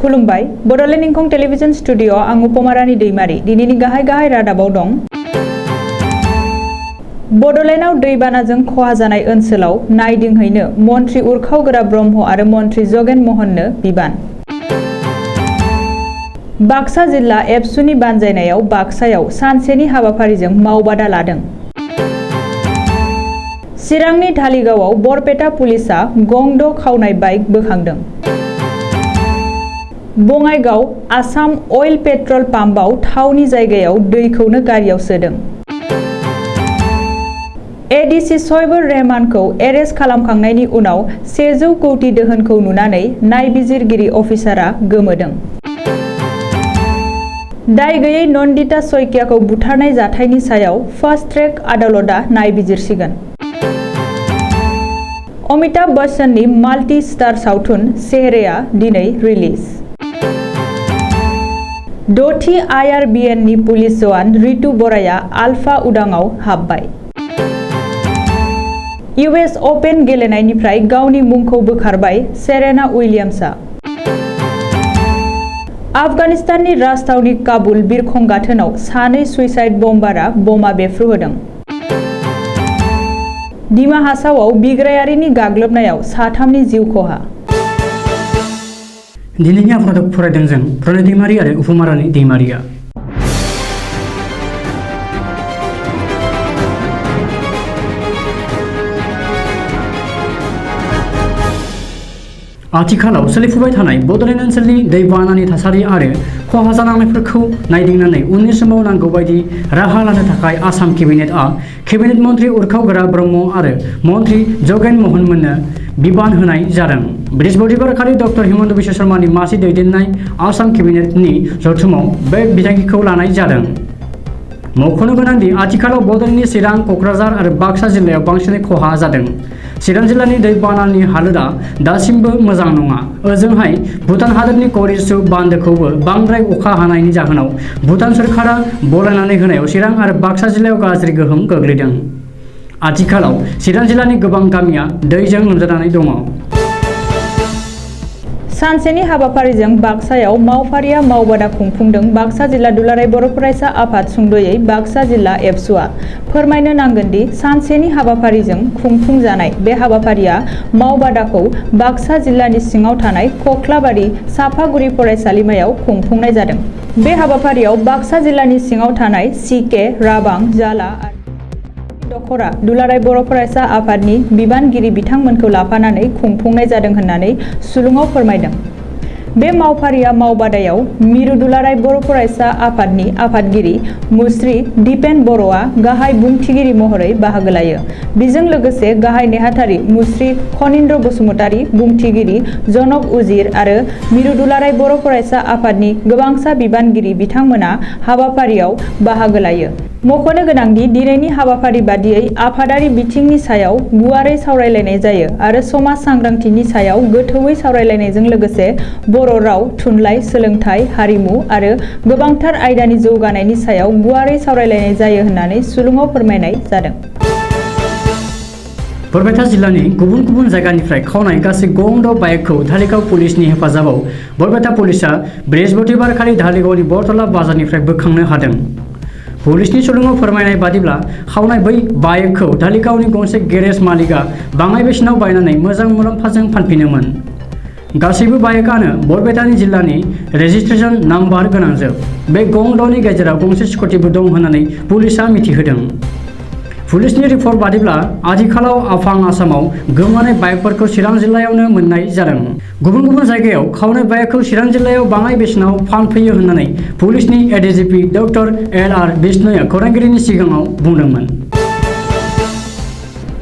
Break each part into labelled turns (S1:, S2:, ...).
S1: खुलुमबाय Bodoland इंखं television studio आं उपमारानि दैमारि दिनैनि गाहाय रादाबाव दं। बड'लेण्डआव दैबानाजों खहा जानाय ओनसोलाव नायदिंहैनो मन्त्रि उरखाव ब्रह्म आरो मन्त्रि जगेन महननो बिबान। बाक्सा जिल्ला एबसुनि बानजायनायाव बाक्सायाव सानसेनि हाबाफारिजों मावबादा लादों। चिरांनि धालिगावआव बरपेटा पुलिसा गं 6 खावनाय बाइक बोखांदों। बङाइगाव आसाम अइल पेट्रल पाम्पआव थावनि जायगायाव दैखौनो गारियाव सोदों। एडिसि सयबुर रहमानखौ एरेस्ट खालामखांनायनि उनाव 100 कौटि दोहोनखौ नुनानै नायबिजिरगिरि अफिसारा गोमोदों। दाय गैयै नन्दिता सयकियाखौ बुथारनाय जाथायनि सायाव फास्ट ट्रेक आदालतआ नायबिजिरसिगोन। अमिताभ बच्चननि माल्टी स्टार सावथुन चेहरेआ दिनै रिलिज। 6थि IRBNनि पुलिस जवान रितु बराया आलफा उदांआव हाबबाय। US अपेन गेलेनायनिफ्राय गावनि मुंखौ बोखारबाय सेरेना उइलियाम्सआ। आफगानिस्ताननि राजथावनि काबुल बिरखं गाथोनाव सानै सुइसाइड बम्बारआ बमा बेफ्रुहोदों। दिमा हासावआव बिग्रायारिनि गाग्लोबनायाव साथामनि जिउ खहा।
S2: दिनैनि आफादक फरायदों जों प्रणय दैमारि आरो उपमारानि दैमारिया। आथिखालाव सोलिफुबाय थानाय बड'लेण्ड ओनसोलनि दैबानानि थासारि आरो खहा जानांनायफोरखौ नायदिंनानै उननि समाव नांगौ बायदि राहा लानो थाखाय आसाम केबिनेटआ केबिनेट मन्त्रि उरखाव ब्रह्म आरो मन्त्रि जगेन महनमोननो बिबान होनाय जादों। बृहस्पतिबारखालि डक्टर हिमन्त बिश्व शर्मानि मासि दैदेननाय आसाम केबिनेटनि जथुमाव बे बिथांखिखौ लानाय जादों। मख'नो गोनांदि आथिखालाव बड'लेण्डनि चिरां, क'क्राझार आरो बाक्सा जिल्लायाव बांसिनै खहा जादों। चिरां जिल्लानि दैबानानि हालोदा दासिमबो मोजां नङा। ओजोंहाय भुटान हादोरनि करिसु बान्दोखौबो बांद्राय अखा हानायनि जाहोनाव भुटान सोरखारा बलायनानै होनायाव चिरां आरो बाक्सा जिल्लायाव गाज्रि गोहोम गोग्लैदों। आथिखालाव चिरां जिल्लानि गोबां गामिया दैजों लोमजानानै दङ।
S1: सानसेनि हाबाफारिजों बाक्सायाव मावफारिया मावबादा खुंफुंदों बाक्सा जिल्ला दुलाराय बर' फरायसा आफाद सुंद'यै बाक्सा जिल्ला एबसुआ फोरमायनो नांगोनदि सानसेनि हाबाफारिजों खुंफुंजानाय बे हाबाफारिया मावबादाखौ बाक्सा जिल्लानि सिङाव थानाय खख्लाबारि साफागुरि फरायसालिमायाव खुंफुंनाय जादों। बे हाबाफारियाव बाक्सा जिल्लानि सिङाव थानाय सिके, राबां, जाला आरो दखरा दुलाराय बर' फरायसा आफादनि बिबानगिरि बिथांमोनखौ लाफानानै खुंफुंनाय जादों होननानै सुलुङाव फोरमायदों। बे मावफारिया मावबादायाव मिरु दुलाराय बर' फरायसा आफादनि आफादगिरि मुस्रि दिपेन बर'आ गाहाय बुंथिगिरि महरै बाहागो लायो। बेजों लोगोसे गाहाय नेहाथारि मुस्रि खनिन्द्र बसुमतारी, बुंथिगिरि जनक उजिर आरो मिरु दुलाराय बर' फरायसा आफादनि गोबांसा बिबानगिरि बिथांमोना हाबाफारियाव बाहागो लायो। मख'नो गोनांदि दिनैनि हाबाफारि बादियै आफादारि बिथिंनि सायाव गुवारै सावरायलायनाय जायो आरो समाज सांग्रांथिनि सायाव गोथौयै सावरायलायनायजों लोगोसे बर' राव, थुनलाइ, सोलोंथाइ, हारिमु आरो गोबांथार आयदानि जौगानायनि सायाव गुवारै सावरायलायनाय जायो होननानै सुलुङाव फोरमायनाय जादों।
S2: बरपेटा जिल्लानि गुबुन गुबुन जायगानिफ्राय खावनाय गासै गं 6 बाइकखौ धालिगाव पुलिसनि हेफाजाबाव बरपेटा पुलिसा बृहस्पतिबारखालि धालिगावनि बरतला बाजारनिफ्राय बोखांनो हादों। पुलिसनि सुलुङाव फोरमायनाय बादिब्ला खावनाय बै बाइकखौ धालिगावनि गंसे गेरेज मालिकआ बाङाय बेसेनाव बायनानै मोजां मुलाम्फाजों फानफिनोमोन। गासैबो बाइकआनो बरपेटानि जिल्लानि रेजिस्ट्रेशन नाम्बार गोनांजोब। बे गं 6नि गेजेराव गंसे स्कुटिबो दं होननानै पुलिसआ मिथिहोदों। पुलिसनि रिपर्ट बादिब्ला आथिखालाव आफां आसामाव गोमानाय बाइकफोरखौ चिरां जिल्लायावनो मोननाय जादों। गुबुन गुबुन जायगायाव खावनाय बाइकखौ चिरां जिल्लायाव बाङाय बेसेनाव फानफैयो होननानै पुलिसनि एडिजिपि डक्टर LR बिष्णुया खौरांगिरिनि सिगाङाव बुंदोंमोन।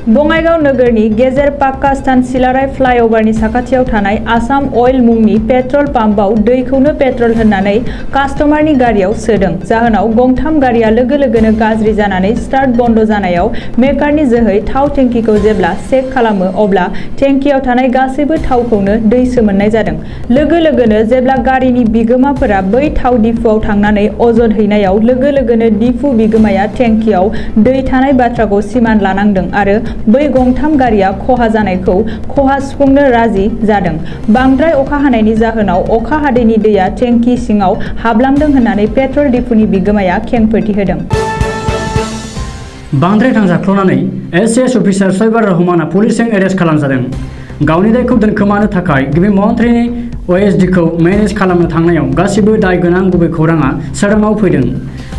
S1: बङाइगाव नोगोरनि गेजेर पाक्कास्तान सिलाराय फ्लाइअभारनि साखाथियाव थानाय आसाम अइल मुंनि पेट्रल पाम्पआव दैखौनो पेट्रल होननानै कास्टमारनि गारियाव सोदों। जाहोनाव गंथाम गारिया लोगो लोगोनो गाज्रि जानानै स्टार्ट बन्द जानायाव मेकारनि जोहै थाव टेंकिखौ जेब्ला चेक खालामो अब्ला टेंकियाव थानाय गासैबो थावखौनो दैसो मोननाय जादों। लोगो लोगोनो जेब्ला गारिनि बिगोमाफोरा बै थाव डिपुआव थांनानै अजद हैनायाव लोगो लोगोनो डिपु बिगोमाया टेंकियाव दै थानाय बाथ्राखौ सिमान लानांदों आरो बै गंथाम गारिया खहा जानायखौ खहा सुफुंनो राजि जादों। बांद्राय अखा हानायनि जाहोनाव अखा हादैनि दैया टेंकि सिङाव हाबलांदों होननानै पेट्रल डिपुनि बिगोमाया खेंफोरथि होदों।
S2: बांद्राय थांजाख्ल'नानै एसएस अफिसार सयबार रहमाना पुलिसजों एरेस्ट खालामजादों। गावनि दायखौ दोनखोमानो थाखाय गिबि मन्थ्रिनि ओएसडीखौ मेनेज खालामनो थांनायाव गासिबो दाय गोनां गुबै खौराङा सोराङाव फैदों।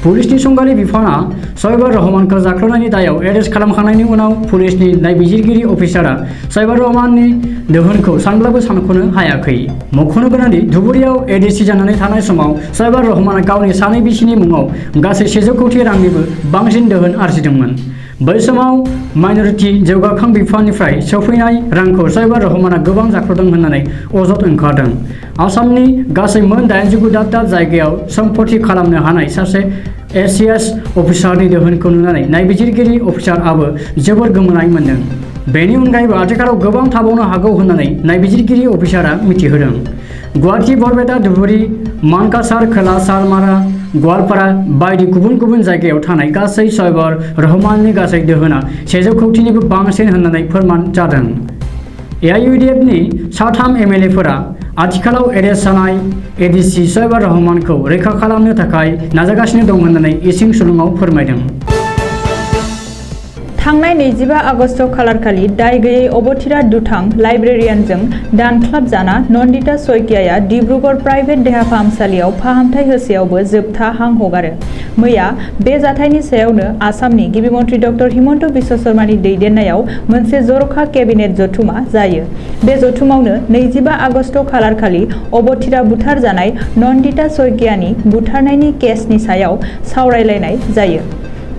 S2: पुलिसनि संगालि बिफानआ सयबार रहमानखौ जाख्ल'नायनि दायाव एरेस्ट खालामखांनायनि उनाव पुलिसनि नायबिजिरगिरि अफिसारआ सयबार रहमाननि दोहोनखौ सानब्लाबो सानख'नो हायाखै। मख'नो गोनांदि धुबुरीयाव एडिसि जानानै थानाय समाव सयबार रहमाना गावनि सानै बिसिनि मुङाव गासै 100 कोटी रांनिबो बांसिन दोहोन आरजिदोंमोन। बै समाव माइनरिटि जौगाखां बिफाननिफ्राय सौफैनाय रांखौ सयबार रहमाना गोबां जाख्ल'दों होननानै अजद ओंखारदों। आसामनि गासै मोन 89 दाब दाब जायगायाव सम्पथि खालामनो हानाय सासे एसएस अफिसारनि दोहोनखौ नुनानै नायबिजिरगिरि अफिसारआबो जोबोर गोमोनाय मोनदों। बेनि अनगायैबो आथिखालाव गोबां थाबावनो हागौ होननानै नायबिजिरगिरि अफिसारआ मिथिहोदों। गुवाहाटी, बरपेटा, धुबुरी, मानकासार, खोला सालमारा, गवालपारा बायदि गुबुन गुबुन जायगायाव थानाय गासै सयबार रहमाननि गासै दोहोना 100 कोटीनिबो बांसिन होननानै फोरमान जादों। एआइइउडिएफनि साथाम एमएलएफोरा आथिखालाव एरेस्ट जानाय एडिसि सयबार रहमानखौ रैखा खालामनो थाखाय नाजागासिनो दं होननानै इसिं सुलुङाव फोरमायदों।
S1: थांनाय 25 आगस्ट खालारखालि दाय गैयै अबथिरा दुथां लाइब्रेरियानजों दानख्लाबजाना नन्दिता सयकियाया डिब्रुगड़ प्राइभेट देहा फाहामसालियाव फाहामथाय होसेयावबो जोबथा हां हगारो। मैया बे जाथायनि सायावनो आसामनि गिबि मन्थ्रि डक्टर हिमन्त बिश्व शर्मानि दैदेननायाव मोनसे जर'खा केबिनेट जथुमा जायो। बे जथुमावनो 25 आगस्ट खालारखालि अबथिरा बुथारजानाय नन्दिता सयकियानि बुथारनायनि केसनि सायाव सावरायलायनाय जायो।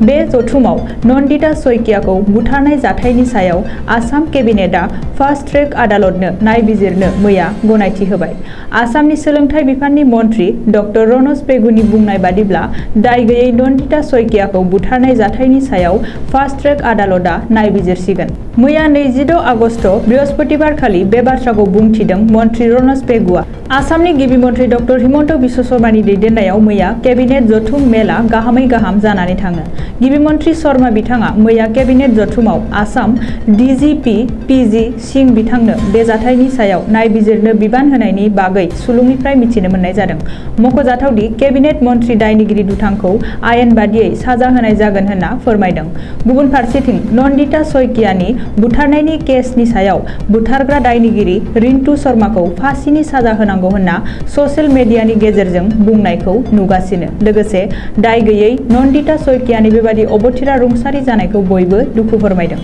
S1: बे जथुमाव नन्दिता सयकियाखौ बुथारनाय जाथायनि सायाव आसाम केबिनेटआ फास्ट ट्रेक आदालतनो नायबिजिरनो मैया गनायथि होबाय। आसामनि सोलोंथाइ बिफाननि मन्थ्रि डक्टर रनज पेगुनि बुंनाय बादिब्ला दाय गैयै नन्दिता सयकियाखौ बुथारनाय जाथायनि सायाव फास्ट ट्रेक आदालतआ नायबिजिरसिगोन। मैया 26 आगस्ट बृहस्पतिबारखालि बे बाथ्राखौ बुंथिदों मन्थ्रि रनज पेगुआ। आसामनि गिबि मन्थ्रि डक्टर हिमन्त बिश्व शर्मानि दैदेननायाव मैया केबिनेट जथुम मेलआ गाहामै गाहाम जानानै थाङो। गिबि मन्थ्रि शर्मा बिथाङा मैया केबिनेट जथुमाव आसाम डिजिपि पिजि सिंह बिथांनो बे जाथायनि सायाव नायबिजिरनो बिबान होनायनि बागै सुलुंनिफ्राय मिथिनो मोननाय जादों। मख'जाथावदि केबिनेट मन्थ्रि दायनिगिरि दुथांखौ आयेन बादियै साजा होनाय जागोन होनना फोरमायदों। गुबुन फारसेथिं नन्दिता सयकियानि बुथारनायनि केसनि सायाव बुथारग्रा दायनिगिरि रिन्टु शर्माखौ फासिनि साजा होनांगौ होनना ससियेल मिडियानि गेजेरजों बुंनायखौ नुगासिनो। लोगोसे दाय गैयै नन्दिता सयकियानि बेबादि अबथिरा रुंसारि जानायखौ बयबो दुखु फोरमायदों।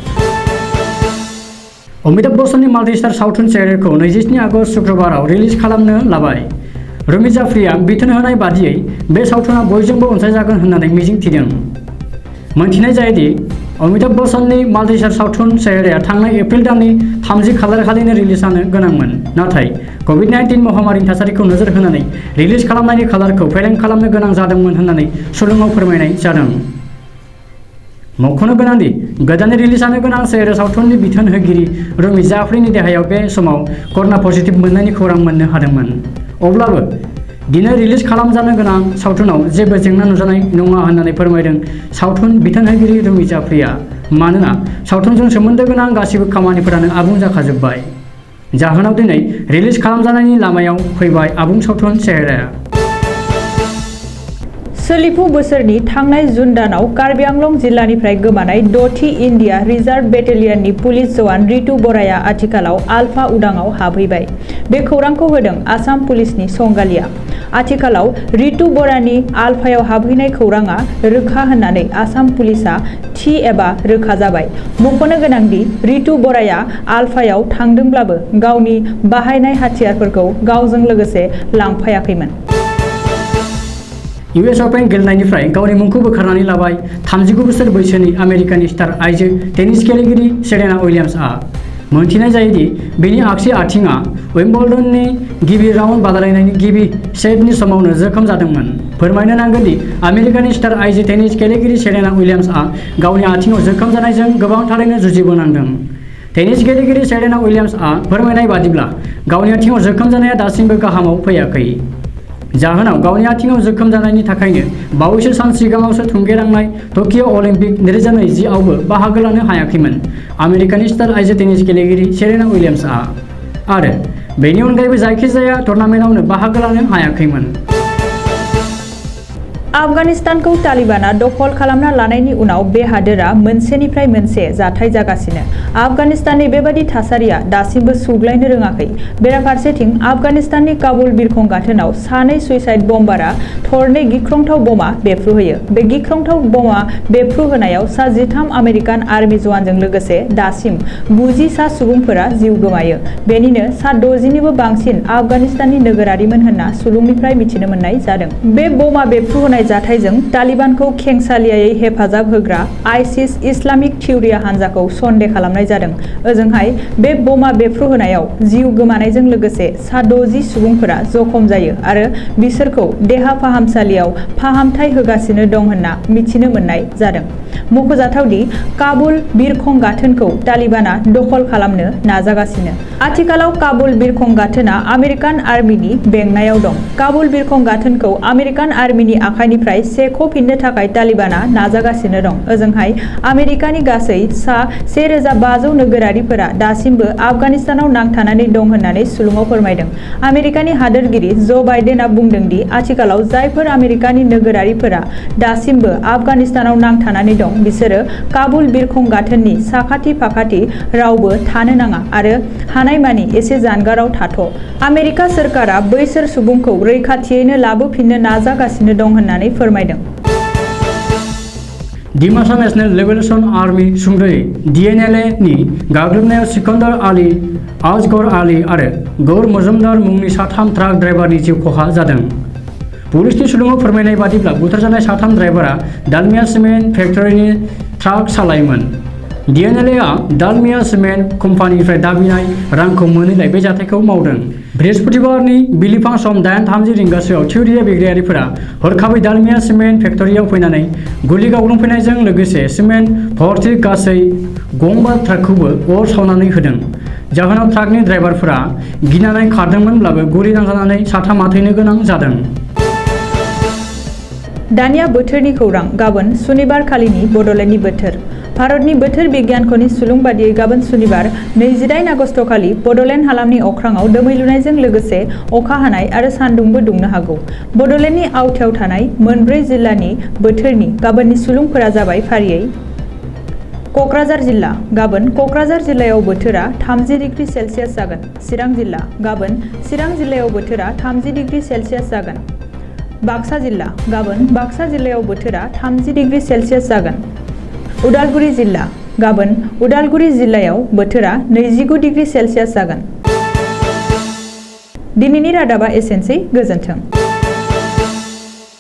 S2: अमिताभ बच्चननि माल्टिस्टार सावथुन चेहरेखौ 27 आगस्ट शुक्रबाराव रिलिज खालामनो लाबाय। रमि जाफ्रिया बिथोन होनाय बादियै बे सावथुना बयजोंबो अनसायजागोन होननानै मिजिं थिदों। मोनथिनाय जायोदि अमिताभ बच्चननि माल्टिस्टार सावथुन चेहरेआ थांनाय एप्रिल दाननि 30 खालारखालिनो रिलिज जानो गोनांमोन, नाथाय कभिड-19 महामारिनि थासारिखौ नोजोर होनानै रिलिज खालामनायनि खालारखौ फेलें खालामनो गोनां जादोंमोन होननानै सुलुङाव फोरमायनाय जादों। मख'नो गोनांदि गोदानै रिलिज जानो गोनां चेहरे सावथुननि बिथोन होगिरि रमि जाफ्रिनि देहायाव बे समाव कर'ना पजिटिभ मोननायनि खौरां मोननो हादोंमोन। अब्लाबो दिनै रिलिज खालामजानो गोनां सावथुनाव जेबो जेंना नुजानाय नङा होननानै फोरमायदों सावथुन बिथोन होगिरि रमि जाफ्रिया। मानोना सावथुनजों सोमोन्दो गोनां गासिबो खामानिफोरानो आबुं जाखाजोब्बाय। जाहोनाव दिनै रिलिज खालामजानायनि लामायाव फैबाय आबुं सावथुन चेहरेआ।
S1: सोलिफु बोसोरनि थांनाय जुन दानाव कार्बि आंलं जिल्लानिफ्राय गोमानाय 6थि India reserve बेटेलियननि police jawan Ritu बराया आथिखालाव आलफा उदाङाव हाबहैबाय। बे खौरांखौ होदों आसाम पुलिसनि संगालिया। आथिखालाव रितु बरानि आलफायाव हाबहैनाय खौराङा रोखा होननानै आसाम पुलिसआ थि एबा रोखा जाबाय। मख'नो गोनांदि रितु बराया आलफायाव थांदोंब्लाबो गावनि बाहायनाय हाथियारफोरखौ गावजों लोगोसे लांफायाखैमोन।
S2: US अपेन गेलेनायनिफ्राय गावनि मुंखौ बोखारनानै लाबाय 39 बोसोर बैसोनि आमेरिकानि स्टार आइजो टेनिस गेलेगिरि सेरेना उइलियाम्सआ। मोनथिनाय जायोदि बिनि आगसि आथिंआ विम्बलडननि गिबि राउन्ड बादायलायनायनि गिबि सेटनि समावनो जोखोम जादोंमोन। फोरमायनो नांगोनदि आमेरिकानि स्टार आइजो टेनिस गेलेगिरि सेरेना उइलियाम्सआ गावनि आथिंआव जोखोम जानायजों गोबांथारैनो जुजिबोनांदों। टेनिस गेलेगिरि सेरेना उइलियाम्सआ फोरमायनाय बादिब्ला गावनि आथिंआव जोखोम जानाया दासिमबो गाहामाव फैयाखै। जाहोनाव गावनि आथिङाव जोखोम जानायनि थाखायनो बावैसो सान सिगाङावसो थुंगेनांनाय टकिय' अलिम्पिक 2020 आवबो बाहागो लानो हायाखैमोन आमेरिकानि स्टार आइजो टेनिस गेलेगिरि सेरेना उइलियाम्सआ आरो बेनि अनगायैबो जायखिजाया टुर्नामेन्टआवनो बाहागो लानो हायाखैमोन।
S1: आफगानिस्तानखौ तालिबानआ दखल खालामना लानायनि उनाव बे हादोरा मोनसेनिफ्राय मोनसे जाथाय जागासिनो। आफगानिस्ताननि बेबादि थासारिया दासिमबो सुग्लायनो रोङाखै। बेराफारसेथिं आफगानिस्ताननि काबुल बिरखं गाथोनाव सानै सुइसाइड बम्बारआ थरनै गिख्रंथाव बमा बेफ्रुहोयो। बे गिख्रंथाव बमा बेफ्रुहोनायाव सा 13 आमेरिकान आर्मि जवानजों लोगोसे दासिम 90 सा सुबुंफोरा जिउ गोमायो। बेनिनो सा 60निबो बांसिन आफगानिस्ताननि नोगोरारिमोन होनना सुलुंनिफ्राय मिथिनो मोननाय जादों। बे बमा बेफ्रुहोनाय जाथायजों तालिबानखौ खेंसालियायै हेफाजाब होग्रा आइसिस इस्लामिक थिउरिया हानजाखौ सन्देह खालामनाय जादों। ओजोंहाय बे बमा बेफ्रुहोनायाव जिउ गोमानायजों लोगोसे सा 60 सुबुंफोरा जखम जायो आरो बिसोरखौ देहा फाहामसालियाव फाहामथाय होगासिनो दं होनना मिथिनो मोननाय जादों। मख'जाथावदि काबुल बिरखं गाथोनखौ तालिबानआ दखल खालामनो नाजागासिनो। आथिखालाव काबुल बिरखं गाथोना आमेरिकान आर्मिनि बेंनायाव दं। काबुल बिरखं गाथोनखौ आमेरिकान आर्मिनि आखाइनिफ्राय सेख'फिननो थाखाय तालिबानआ नाजागासिनो दं। ओजोंहाय आमेरिकानि गासै सा 1500 नोगोरारिफोरा दासिमबो आफगानिस्तानाव नांथानानै दं होननानै सुलुङाव फोरमायदों। आमेरिकानि हादोरगिरि ज' बाइडेनआ बुंदों दि आथिखालाव जायफोर आमेरिकानि नोगोरारिफोरा दासिमबो आफगानिस्तानाव नांथानानै दं बिसोरो काबुल बिरखं गाथोननि साखाथि फाखाथि रावबो थानो नाङा आरो हानायमानि एसे जानगाराव थाथ'। आमेरिका सोरखारा बैसोर सुबुंखौ रैखाथियैनो लाबोफिननो नाजागासिनो दं होननानै फोरमायदों।
S2: दिमासा नेशनेल लिबरेशन आर्मी सुंद'यै DNLA नि गाग्लोबनायाव सिकन्दर आली, आजगर आली आरो गौर मजुमदार मुंनि साथाम ट्राक ड्राइभारनि जिउ खहा जादों। पुलिसनि सुलुङाव फोरमायनाय बादिब्ला बुथारजानाय साथाम ड्राइभारा दालमिया सिमेन्ट फेक्टरिनि ट्राक सालायोमोन। DNLA आ दालमिया सिमेन्ट कम्पानिनिफ्राय दाबिनाय रांखौ मोनैलाय बे जाथायखौ मावदों। बृहस्पतिबारनि बिलिफां सम 8:30 रिंगासोआव थिउरिया बिग्रायारिफोरा हरखाबै दालमिया सिमेन्ट फेक्टरियाव फैनानै गुलि गावग्लुंफैनायजों लोगोसे सिमेन्ट भर्ति गासै गंबा ट्राकखौबो अर सावनानै होदों। जाहोनाव ट्राकनि ड्राइभारफोरा गिनानै खारदोंमोनब्लाबो गुलि नांजानानै साथामा थैनो गोनां जादों।
S1: दानिया बोथोरनि खौरां। गाबोन सुनिबार खालिनि बड'लेण्डनि बोथोर। भारतनि बोथोर बिगियानख'नि सुलुं बादियै गाबोन सुनिबार 28 आगस्ट खालि बड'लेण्ड हालामनि अख्राङाव दोमैलुनायजों लोगोसे अखा हानाय आरो सान्दुंबो दुंनो हागौ। बड'लेण्डनि आवथायाव थानाय मोनब्रै जिल्लानि बोथोरनि गाबोननि सुलुंफोरा जाबाय फारियै क'क्राझार जिल्ला। गाबोन क'क्राझार जिल्लायाव बोथोरा 30 डिग्री सेलसियास जागोन। चिरां जिल्ला। गाबोन चिरां जिल्लायाव बोथोरा 30 डिग्री सेलसियास जागोन। बाक्सा जिल्ला। गाबोन बाक्सा जिल्लायाव बोथोरा 30 डिग्री सेलसियास जागोन। उदालगुरि जिल्ला। गाबोन उदालगुरि जिल्लायाव बोथोरा 29 डिग्री सेलसियास जागोन। दिनैनि रादाबा एसेनोसै। गोजोन्थों।